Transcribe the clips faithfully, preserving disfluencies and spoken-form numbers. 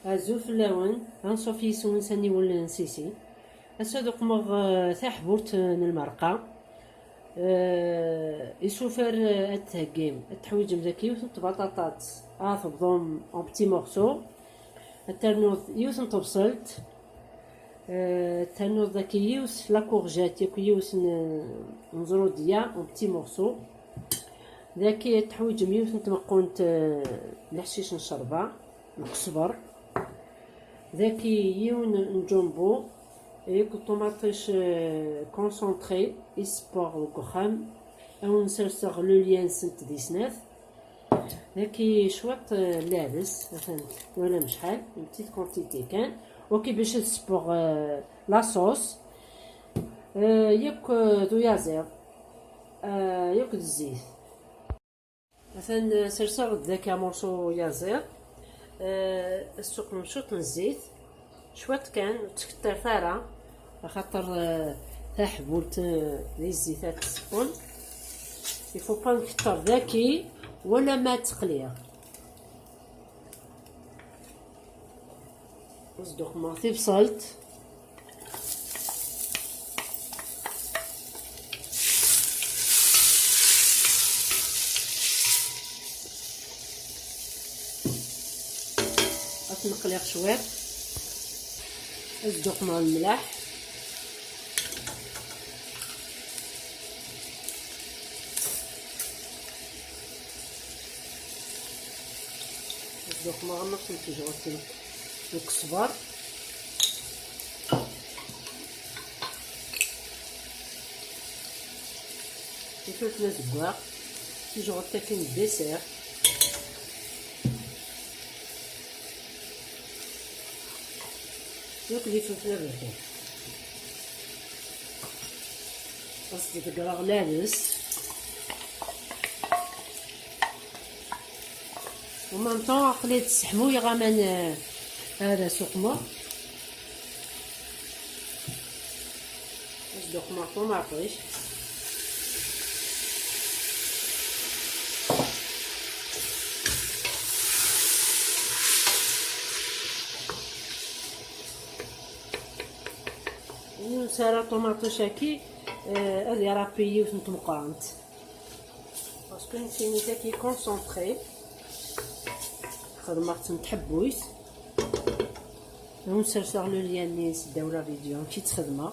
Azul fell-awen, anṣuf yis-wen s aniwel n Sisi. Ass-a ad uqmeɣ, eh, taḥbult n lmerqa. Eh, isufar, eh, ad d-theggim, ad teḥwiǧem daki yiwet n tbaṭaṭat, ad tebḍum en petits morceaux, ad ternuḍ yiwet n tebṣelt, eh, ad ternuḍ daki yiwet la courgette, yakk yiwet n, n zrudya en petits morceaux. Daki ad teḥwiǧem yiwet n tmeqqunt, eh, leḥcic n ccerba, lqesber. Daki yiwen n jumbo, yakk ṭumaṭic, eh, concentré, i ssewweɣ deg uxxam. Ad wen-serseɣ le lien-nsent di snat. Daki cwiṭ, eh, lɛdes, atan twalam acḥal, une petite quantité kan. Ok, bac ad ssewweɣ, eh, la sauce. Eh, yakk, eh, d uyaziḍ. Eh, yakk d zzit. Atan, eh, serseɣ-d daki amurṣu yaziḍ. Eh, ad ssuqmem cwiṭ n zzit, cwiṭ kan, ur ttkeṭṭiret ara, axaṭer, eh, taḥbult, eh, di zzit ad tseqqem. Il faut pas nkeṭṭer daki, wala ma teqli. Ad sduqmeɣ tibṣelt. Ad ten-qliɣ cwiṭ. Ad sduqmeɣ lemlaḥ. Ad sduqmeɣ am akken tejɣelt n, n ukeṣber. Ifelfel azeggaɣ, tijɣelt akin n dessert. Yakk d ifelfel aberkan. Ad s-d-ḍeggreɣ lɛedes. En même temps, aql-i d-sseḥmuyeɣ aman, eh, ara suqmeɣ. Ad sduqmeɣ ṭumaṭic. Ur nesɛi ara ṭumaṭic-agi, eh, ad irapi yiwet n tmeqrant. Parce que nekkini tagi concentré. Xedmeɣ-tt n tḥebbuyt. Ad wen-serseɣ le lien-nni s ddaw la vidéo, amek i tt-xedmeɣ.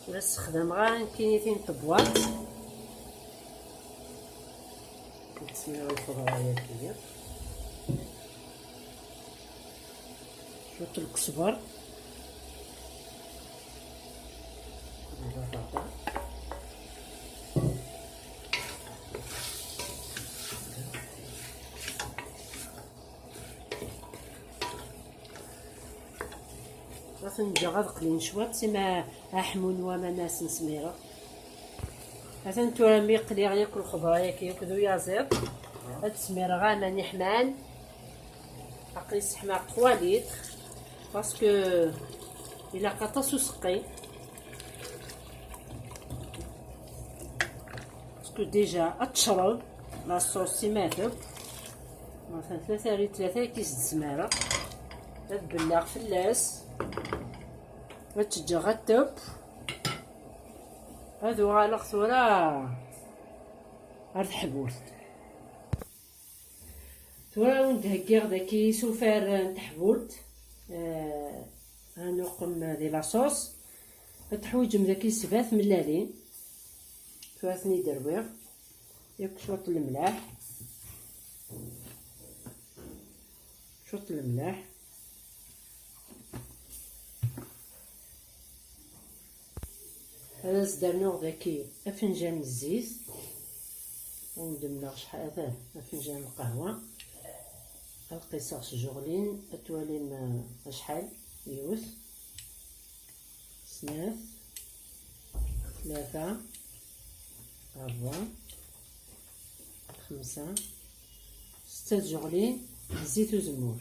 Ur as-ssexdameɣ ara nekkini tin n tebwaṭ. Ad tesmireḍ lxeḍra-yagi. Cwiṭ n lkesber. Lbaṭaṭa. Ad ten-ǧǧeɣ ad qlin cwiṭ, sima ad ḥmun waman ad sen-smireɣ. Atan tura mi qliɣ yakk lxeḍra-yagi yakk d uyaziḍ, ad d-smireɣ aman iḥman. Aql-i sseḥmaɣ trois litres, parce que ilaq aṭas useqqi. Parce que déjà ad tecreḍ la sauce si ma teww. Matan tlata ri tlata i s-d-smareɣ. Ad bellaɣ fell-as. Ad tt-ǧǧeɣ ad teww. Ad uɣaleɣ tura ar teḥbult. Tura ad wen-d-heggiɣ daki isufar n teḥbult. Eh, ad nuqem di la sauce. Ad teḥwiǧem daki sebɛa tmellalin. Tura ad ten-id-rwiɣ. Yakk cwiṭ n lemlaḥ. Cwiṭ n lemlaḥ. Ad as-d-rnuɣ daki afenǧal n zzit. Ad wen-d-mleɣ acḥal, atan afenǧal n lqahwa. Ad qisseɣ s tjeɣlin, ad twalim, eh, acḥal. Yiwet, snat, tlata, ṛebɛa, xemsa, setta tjeɣlin n zzit uzemmur.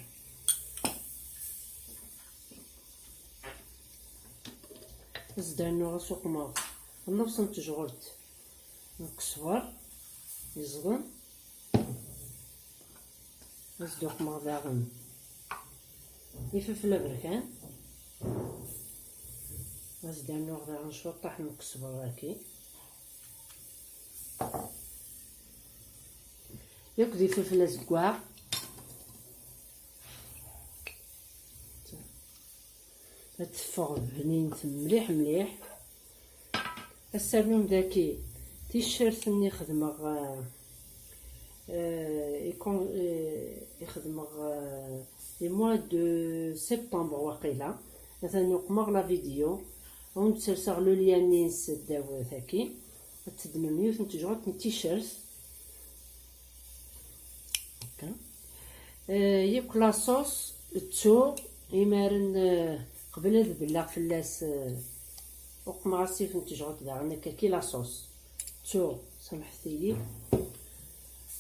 Ad s-d-rnuɣ, ad suqmeɣ nnefṣ n tejɣelt n ukesber yeẓden. Ad s-d-uqmeɣ daɣen Ifelfel aberkan. Ad s-d-rnuɣ daɣen cwiṭaḥ n ukesber-agi. Yakk d ifelfel azeggaɣ. Ad teffeɣ bnint mliḥ mliḥ. Ad s-rnum daki ticcert-nni xedmeɣ, euh, euh, i kon-, euh, i xedmeɣ, euh, le mois de septembre waqila. Atan uqmeɣ la vidéo. Ad wen-d-serseɣ le lien-nni-ines ddaw tagi. Ad teddmem yiwet n tejɣelt n ticcert. Akka. Euh, yakk la sauce, ttuɣ imaren, euh, qbel ad belleɣ fell-as, euh, uqmeɣ-as yiwet n tejɣelt daɣen akka ki la sauce. Ttuɣ, samḥet-iyi.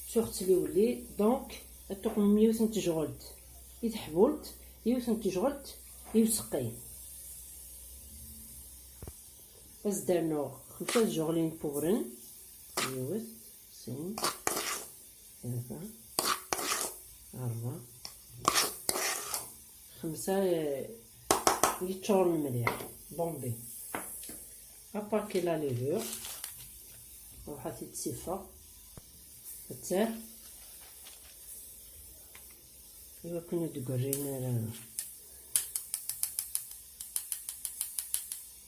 Ttuɣ ttliwli, donc, ad tuqmem yiwet n tejɣelt i teḥbult, yiwet n tejɣelt i useqqi. Ad s-d-rnuɣ xemsa tjeɣlin n wewren. Yiwet, sin, tlata, rebɛa, xemsa, eh, yeččuren mliḥ. Bombi. Apaki la levure. Ruḥ ad t-id-sifeɣ. Tter. Iwakken ur d-grin ara.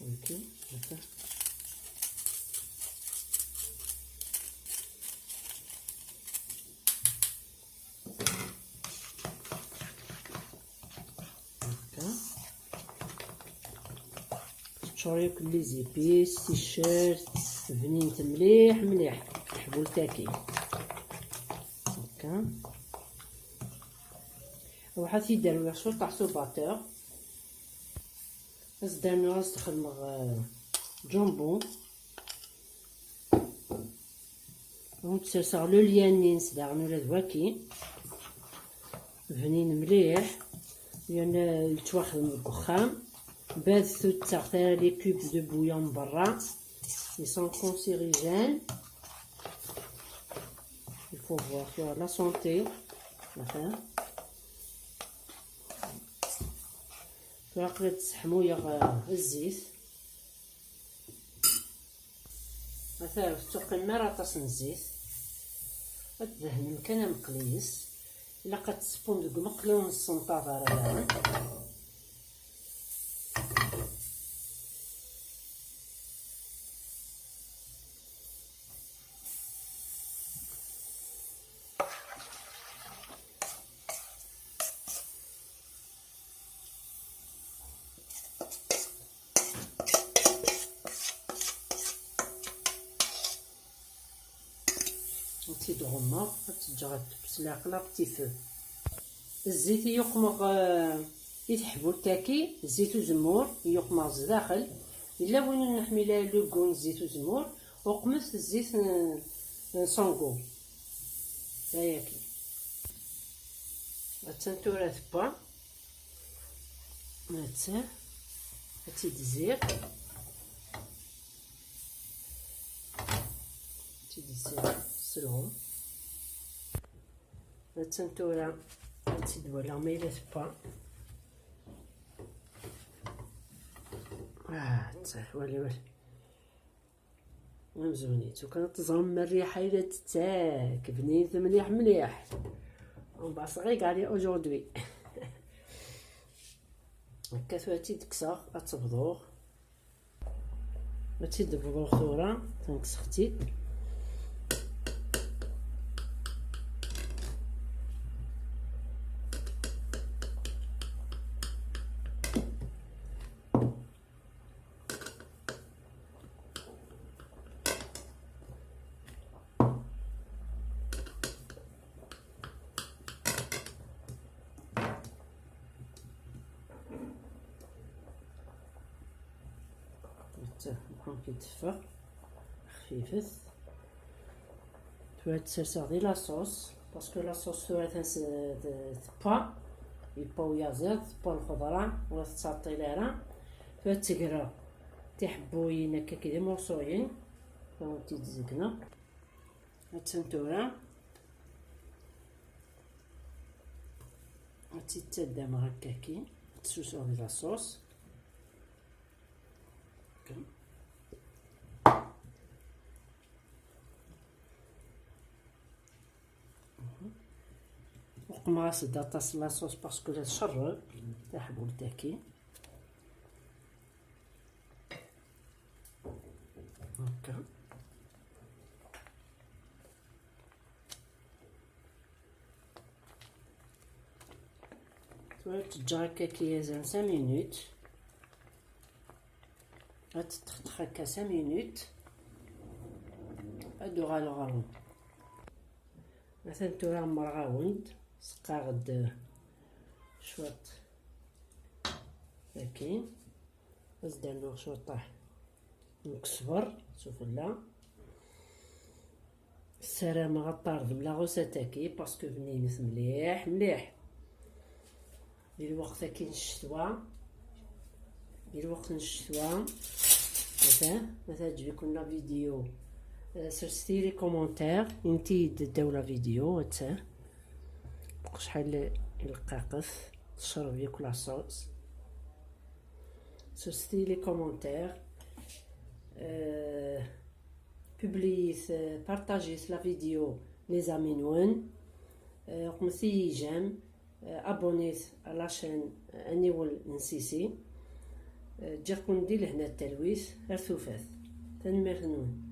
Ok, d'accord. D'accord. Teččur yakk les épices, ticcert, bnint mliḥ mliḥ teḥbult-agi. Akka. Ruḥ ad t-id-rwiɣ cwiṭ ɣef ubaṭer. Ad s-d-rnuɣ, ad s-d-xedmeɣ, euh, jumbo. Ad wen-d-serseɣ le lien-ines daɣen ula d waki. Bnin mliḥ. Yerna yettwaxdem deg uxxam. Bad tuttaɣ tara les cubes de bouillon n berra. Ils sont cancérigènes. Il faut voir, tu as la santé. Enfin. Tura aql-i ad sseḥmuyeɣ, eh, zzit. Ata ur tettuqqim ara aṭas n zzit. Ad tdehnem kan ameqli-s. Ilaq ad tseppum deg umeqli ur nessenṭaḍ ara daɣen. Ad tt-id-ɣummeɣ, ad tt-ǧǧeɣ ad tebbes leɛqel à petit feu. Zzit i yuqmeɣ, eh, i teḥbult-agi, zzit uzemmur i yuqmeɣ zdaxel. Yella win ur neḥmil ara lugu n zzit uzemmur, uqmet zzit n, n sangu. D ayagi. Attan tura tewwa. Attan. Ad tt-id-zziɣ. Ad tt-id-zziɣ s lɣem. Attan tura ad tt-id-walaɣ ma yella tewwa. Ah, attan, wali, wali. Amzun-itt, ukan ad teẓrem rriḥa i la tettak, bnint mliḥ mliḥ. On va se régaler aujourd'hui. Akka tura ad tt-id-kkseɣ, ad tt-bḍuɣ. Ad tt-id-bḍuɣ tura, atan kkseɣ-tt-id. Netta, donc, yetteffeɣ xfifet. Tura ad tt-serseɣ di la sauce, parce que la sauce tura atan s-, t-, tewwa, yewwa uyaziḍ, tewwa lxeḍra, ur tettɛeṭṭil ara. Tura ad tt-greɣ tiḥebbuyin akka d imurṣuyen, ad tent-id-zegneɣ. Attan tura. Ad tt-id-taddameɣ akka-ki, ad tessusuɣ di la sauce. Uqmeɣ-as-d aṭas la sauce parce que la tcerreb taḥbult-agi. Akka. Tura teǧǧa akka-ki azal cinq minutes. Ad teṭṭexṭex akka cinq minutes. Ad d-uɣaleɣ ɣer-wen. Atan tura ɛemmreɣ-awen-d, seqqaɣ-d cwiṭ. Akin. Ad s-d-rnuɣ cwiṭ n ukesber s ufella. Ssarameɣ ad tardem la recette-agi parce que bninet mliḥ mliḥ. Di lweqt-agi n ccetwa, di lweqt n ccetwa, ata, ma teɛǧeb-iken la vidéo, eh, serset-iyi les commentaires, init-iyi-d ddaw la vidéo, ata. Acḥal i leqqaqet, tecreb yakk la sauce. Serset-iyi les commentaires. Euh, publiyit, euh, partagit la vidéo les amis-nwen. Euh, qmet-iyi j'aime, euh, abonnit à la chaîne, euh, Aniwel n Sisi. Euh, ǧǧiɣ-ken di lehna d talwit, ar tufat. Tanemmirt-nwen.